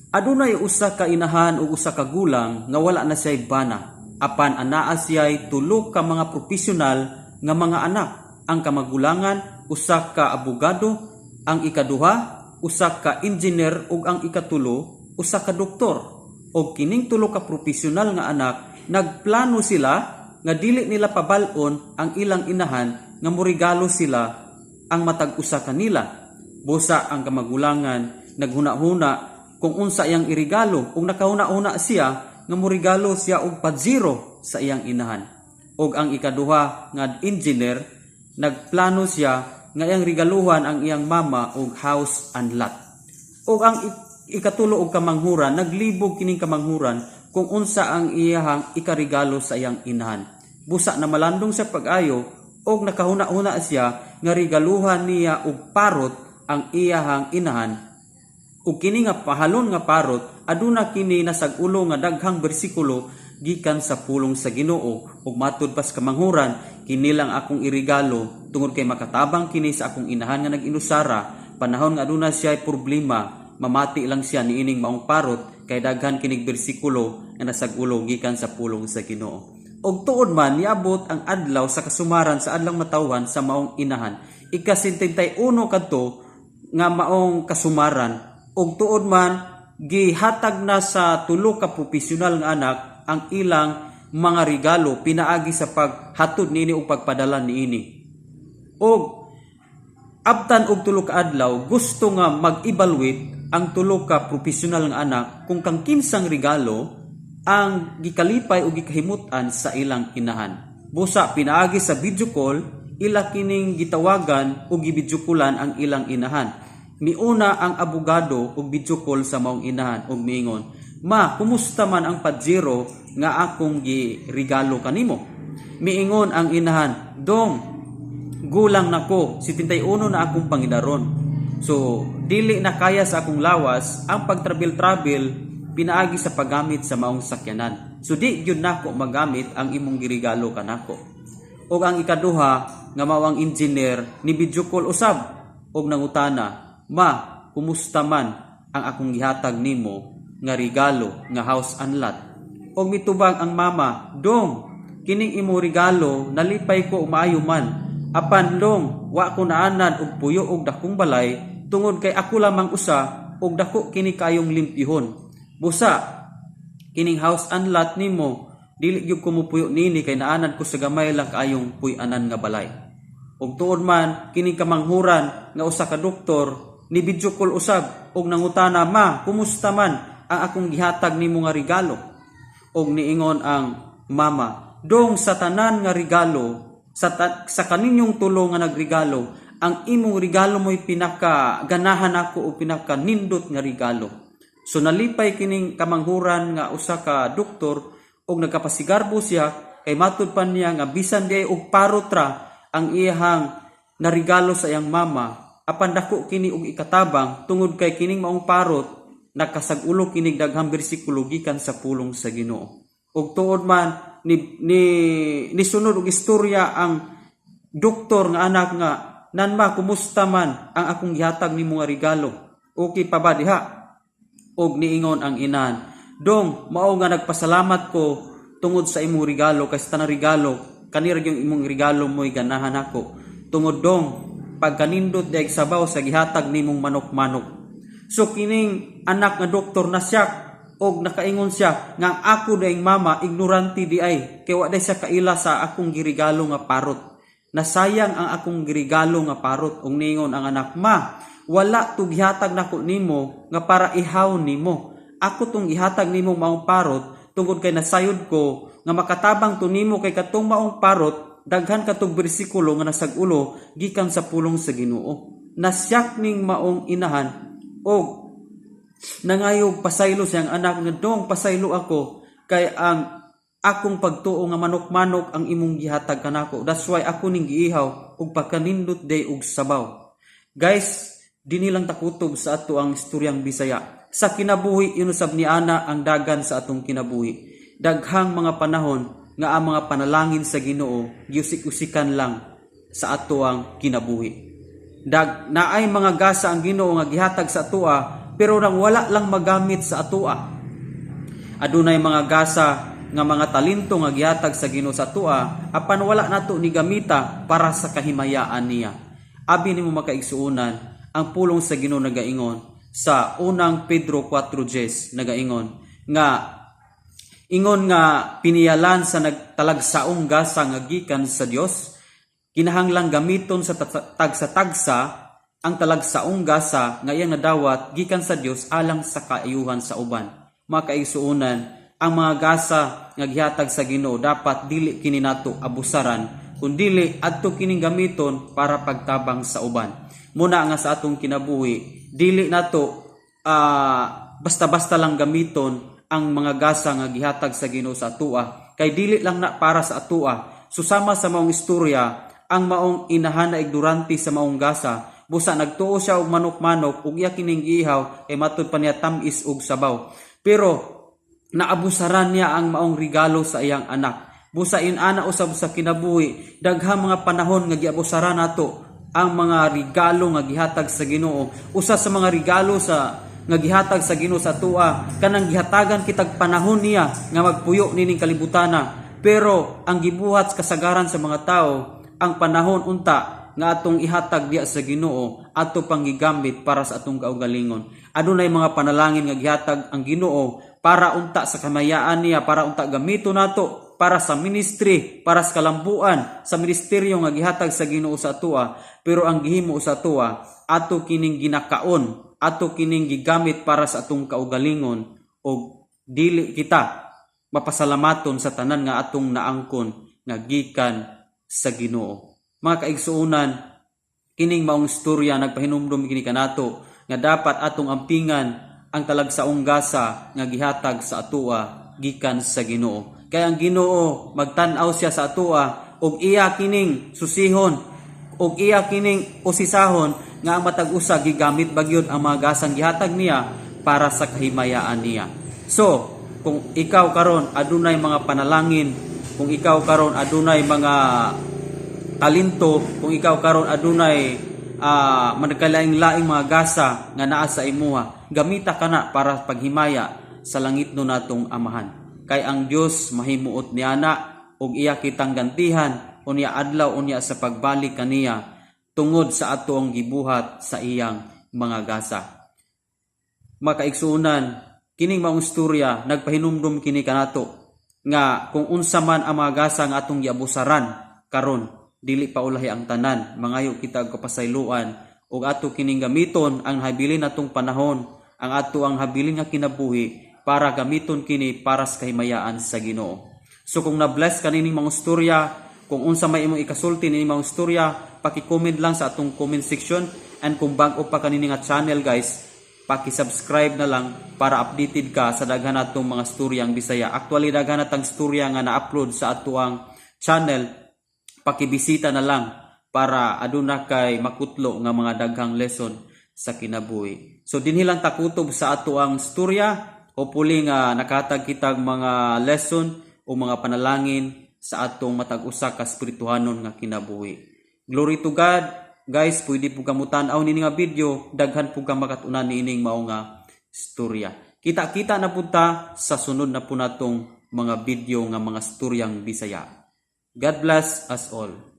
Adunay usa ka inahan ug usa ka gulang nga wala na siya'y bana. Apan anaa siya'y tulo ka mga propesyonal nga mga anak. Ang kamagulangan usa ka abogado, ang ikaduha usa ka engineer ug ang ikatulo usa ka doktor. Og kining tulo ka propesyonal nga anak, nagplano sila nga dili nila pabal-on ang ilang inahan nga morigalo sila ang matag usa kanila. Busa ang kamagulangan naghuna-huna kung unsa iyang irigalo ug nakahuna-huna siya nga morigalo siya og Pajero sa iyang inahan. Og ang ikaduha nga engineer, nagplano siya nga iyang regaluhan ang iyang mama og house and lot. Og ang ikatulo og kamanghuran, naglibog kining kamanghuran kung unsa ang iyahang ikaregalo sa iyang inahan. Busa na malandong sa pag-ayo og nakahuna-huna siya nga regaluhan niya og parot ang iyahang inahan, ug kini nga pahalon nga parot, aduna kini nasag-ulo nga daghang bersikulo gikan sa pulong sa Ginoo. Ug matud pas kamanghuran, kini lang akong irigalo tungod kay makatabang kini sa akong inahan nga nag-inusara. Panahon nga aduna siya problema, mamati lang siya niining maong parot kay daghan kinig bersikulo nga nasag-ulo gikan sa pulong sa Ginoo. Og tuod man, niabot ang adlaw sa kasumaran sa adlawng natawhan sa maong inahan, ika-71 kadto nga maong kasumaran. Ug tuod man, gihatag na sa tulo ka propesyonal nga anak ang ilang mga regalo pinaagi sa paghatod niini ug pagpadala niini. Og abtan og 3 ka adlaw, gusto nga mag-evaluate ang tulo ka propesyonal nga anak kung kang kinsang regalo ang gikalipay o gikahimut-an sa ilang inahan. Busa pinaagi sa video call, ila kining gitawagan o gi-video callan ang ilang inahan. Miuna ang abogado og video call sa maong inahan ug miingon, "Ma, kumusta man ang Pajero nga akong gi-regalo kanimo?" Miingon ang inahan, "Dong, gulang nako, 71 na akong pangidaron. So, dili na kaya sa akong lawas ang pag-travel-travel pinaagi sa paggamit sa maong sakyanan. So, di gyud nako magamit ang imong girigalo kanako." Og ang ikaduha nga mao ang engineer, ni video call usab og nangutana, "Ma, kumusta man ang akong gihatag nimo nga regalo nga house and lot?" Og mitubag ang mama, "Dong, kining imo regalo nalipay ko, maayo man. Apan dong, wa ko naanad og puyo og dakong balay tungod kay ako lamang usa og dako kini kayong limpyuhon. Busa kining house and lot nimo, dili gyud ko mopuyo nini kay naanad ko sa gamay lang kaayong puy-anan nga balay." Ug tuod man, kining kamanghuran nga usa ka doktor ni video call usab og nangutana, "Ma, kumusta man ang akong gihatag nimo nga regalo?" Og niingon ang mama, "Dong, sa tanan nga regalo sa kaninyong tulo nga nagregalo, ang imong regalo mo'y pinaka ganahan ako o pinaka nindot nga regalo." So nalipay kining kamanghuran nga usa ka doktor og nagkapasigarbo siya kay matud pa niya nga bisan di og parot ra ang iyahang narigalo sa iyang mama, apan dako kini og ikatabang tungod kay kining maong parot, nakasag-ulo kinig daghang bersikulo gikan sa pulong sa Ginoo. Ug tuod man, ni nisunod og istorya ang doktor nga anak nga, "Nanma, kumusta man ang akong gihatag nimo nga regalo? Okay pa ba diha?" Og niingon ang inahan, "Dong, mao nga nagpasalamat ko tungod sa imong regalo kay sa tanang regalo, kanira yung imong regalo mo'y ganahan ako. Tungod dong, pagkanindot diay sabaw sa gihatag nimong manok-manok." So kining anak nga doktor na siya og nakaingon siya nga ang ako diayng mama ignorante di ay kay wa day siya kaila sa akong girigalo nga parot. Nasayang ang akong girigalo nga parot. Og ningon ang anak, "Ma, wala to gihatag nako nimo nga para ihaw nimo. Ako tong gihatag nimo maong parot tungod kay nasayod ko nga makatabang to nimo kay katong maong parot, daghan katong bersikulo nga nasag-ulo gikan sa pulong sa Ginoo." Nasyak ning maong inahan og nangayog pasaylo siyang anak nga, "Dong, pasaylo ako kay ang akong pagtuo nga manok-manok ang imong gihatag kanako. That's why ako ning giihaw og pagkanindot day og sabaw." Guys, dinhi lang takutob sa ato ang istoryang Bisaya. Sa kinabuhi, inusab ni ana ang dagan sa atong kinabuhi. Daghang mga panahon nga ang mga panalangin sa Ginoo giusik-usikan lang sa ato ang kinabuhi. Dag naay mga gasa ang Ginoo nga gihatag sa atoa. pero nang wala lang magamit sa atoa. Adunay mga gasa nga mga talento nga gihatag sa Ginoo sa atoa, apan wala nato ni gamita para sa kahimayaan niya. Abi nimo, mga kaigsuonan, ang pulong sa Ginoo nagaingon sa Unang Pedro 4:10, nagaingon nga ingon nga piniyalan sa nagtalagsaong gasa nga gikan sa Dios, kinahanglang gamiton sa tagsa-tagsa ang talagsaong gasa nga iyang nadawat gikan sa Dios alang sa kaayuhan sa uban. Mga kaigsuonan, ang mga gasa nga gihatag sa Ginoo, dapat dili kini nato abusaran, kun dili adto kining gamiton para pagtabang sa uban. Muna nga sa atong kinabuhi, dili nato basta-basta lang gamiton ang mga gasa nga gihatag sa Ginoo sa atoa, kay dili lang na para sa atoa. Susama sa maong istorya, ang maong inahan na ignorante sa maong gasa, busa nagtuo siya og manok-manok ug iya kining giihaw kay matud pa niya tam-is og sabaw, pero naabusaran niya ang maong regalo sa iyang anak. Busa inana usab sa kinabuhi, daghang mga panahon nga giabusaran nato ang mga regalo nga gihatag sa Ginoo. Usa sa mga regalo sa nga gihatag sa Ginoo sa atoa, kanang gihatagan kitag panahon niya nga magpuyo nining kalibutana. Pero ang gibuhat sa kasagaran sa mga tao, ang panahon unta nga atong ihatag diya sa Ginoo, ato pang gigamit para sa atong kaugalingon. Adunay mga panalangin nga gihatag ang Ginoo para unta sa kamayaan niya, para unta gamito nato para sa ministry, para sa kalambuan, sa ministeryo nga gihatag sa Ginoo sa atoa, pero ang gihimo sa atoa, ato kining ginakaon, ato kining gigamit para sa atong kaugalingon og dili kita mapasalamaton sa tanan nga atong naangkon nga gikan sa Ginoo. Mga kaigsuonan, kining maong istorya nagpahinumdum kini kanato nga dapat atong ampingan ang talagsaong gasa nga gihatag sa atoa gikan sa Ginoo. Kay ang Ginoo, magtan-aw siya sa atoa ug iya kining susihon ug iya kining usisahon nga ang matag usa gigamit ba gyud ang mga gasang gihatag niya para sa kahimayaan niya. So, kung ikaw karon adunay mga panalangin, kung ikaw karon adunay mga talento, kung ikaw karon adunay managkalaing-laing mga gasa nga naa sa imuha, gamita kana para paghimaya sa langit no natong Amahan. Kay ang Dios mahimuot niana ug iya kitang gantihan unya adlaw unya sa pagbalik kaniya tungod sa atong gibuhat sa iyang mga gasa. Mga kaigsuonan, kining maong istorya nagpahinumdum kini kanato nga kung unsa man ang mga gasa nga atong giabusaran karon, dili pa ulahi ang tanan. Mangayo kita og kapasayloan ug ato kining gamiton ang habilin natong panahon, ang ato ang habilin nga kinabuhi, para gamiton kini para sa kahimayaan sa Ginoo. So kung na-bless ka nining mga istorya, kung unsa may imong ikasulti nining mga istorya, paki-comment lang sa atong comment section, and kung bag-o pa kanini nga channel, guys, paki-subscribe na lang para updated ka sa daghan natong mga storyang Bisaya. Actually, daghan natang storya nga na-upload sa atoang channel. Pakibisita na lang para aduna kay makutlo nga mga daghang lesson sa kinabuhi. So dinhi lang ta kutob sa atoang storya. Hopefully nga nakahatag kitag mga lesson o mga panalangin sa atong matag usa ka espirituhanon nga kinabuhi. Glory to God. Guys, pwede po kamo tan-aw nini nga video, daghan po ka makatunan niining mao nga storya. Kita-kita na pud ta sa sunod na po natong mga video nga mga storyang Bisaya. God bless us all.